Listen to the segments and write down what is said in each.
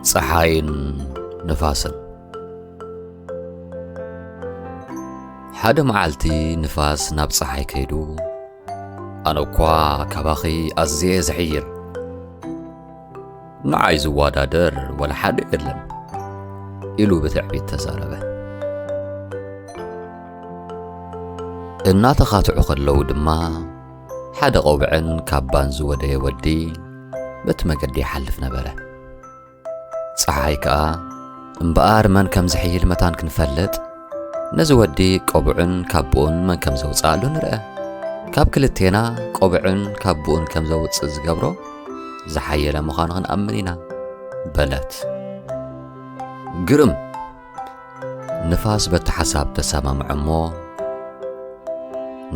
ጸሓይን ንፋስን። ሓደ መዓልቲ ንፋስ ናብ ጸሓይ ከይዱ፣ "ኣነ እኳ ካባኺ ኣዝየ ዝሕይል፣ ንዓይ ዝወዳደር ወላ ሓደ የለን" ኢሉ ብትዕቢት ተዛረበ። እናተኻትዑ ከለዉ ድማ፣ ሓደ ቆብዕን ካባን ዝወደየ ወዲ በቲ መገዲ ይሓልፍ ነበረ። ጸሓይ ከኣ እምበኣር መን ከም ዝሕይል መታን ክንፈልጥ፣ ነዚ ወዲ ቆብዑን ካቡኡን መን ከም ዘውጽኣሉ ንርአ። ካብ ክልቴና ቆብዑን ካቡኡን ከም ዘውጽእ ዝገብሮ ዝሓየለ ምዃኑ ክንኣምን ኢና በለት። ግርም! ንፋስ በቲ ሓሳብ ተሰማምዐ እሞ፣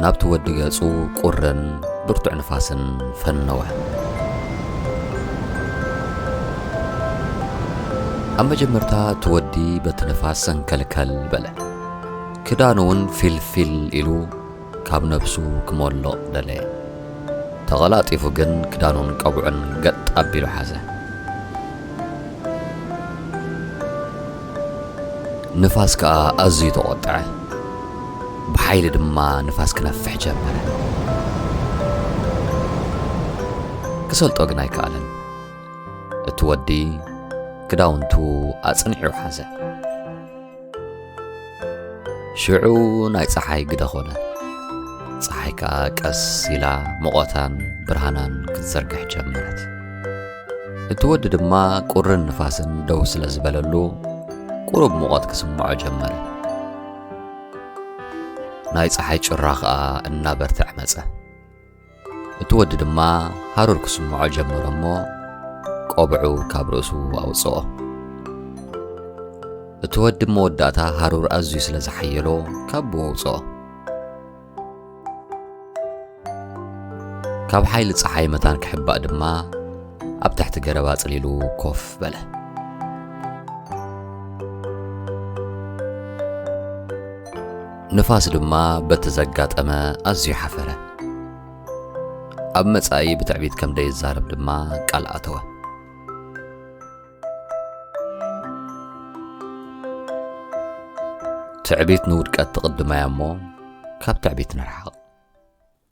ናብቲ ወዲ ገጹ ቁርን ብርቱዕ ንፋስን ፈነወ። ኣብ መጀመርታ እቲ ወዲ በቲ ንፋስ ሰንከልከል በለ። ክዳኑ እውን ፊልፊል ኢሉ ካብ ነብሱ ክሞልቕ ደለየ። ተቐላጢፉ ግን ክዳኑን ቀብዑን ገጥ ኣቢሉ ሓዘ። ንፋስ ከኣ ኣዝዩ ተቖጥዐ። ብሓይሊ ድማ ንፋስ ክነፍሕ ጀመረ። ክሰልጦ ግን ኣይከኣለን። እቲ ወዲ ክዳውንቱ ኣጽኒዑ ሓዘ። ሽዑ ናይ ጸሓይ ግደ ኾነ። ጸሓይ ከኣ ቀስ ኢላ ሙቐታን ብርሃናን ክትዘርግሕ ጀመረት። እቲ ወዲ ድማ ቁርን ንፋስን ደው ስለ ዝበለሉ፣ ቁሩብ ሙቐት ክስምዖ ጀመረ። ናይ ጸሓይ ጩራ ኸኣ እናበርትዐ መጸ። እቲ ወዲ ድማ ሃሩር ክስምዖ ጀመረ እሞ፣ ቆብዑ ካብ ርእሱ ኣውጽኦ። እቲ ወዲ መወዳእታ ሃሩር ኣዝዩ ስለ ዝሓየሎ፣ ካቡኡ ኣውጽኦ። ካብ ሓይሊ ጸሓይ መታን ክሕባእ ድማ፣ ኣብ ትሕቲ ገረብ ኣጽሊሉ ኮፍ በለ። ንፋስ ድማ በቲ ዘጋጠመ ኣዝዩ ሓፈረ። ኣብ መጻኢ ብትዕቢት ከም ደይዛረብ ድማ ቃል ኣተወ። ትዕቢት ንውድቀት ትቕድማ እያ እሞ፣ ካብ ትዕቢት ንርሓቕ።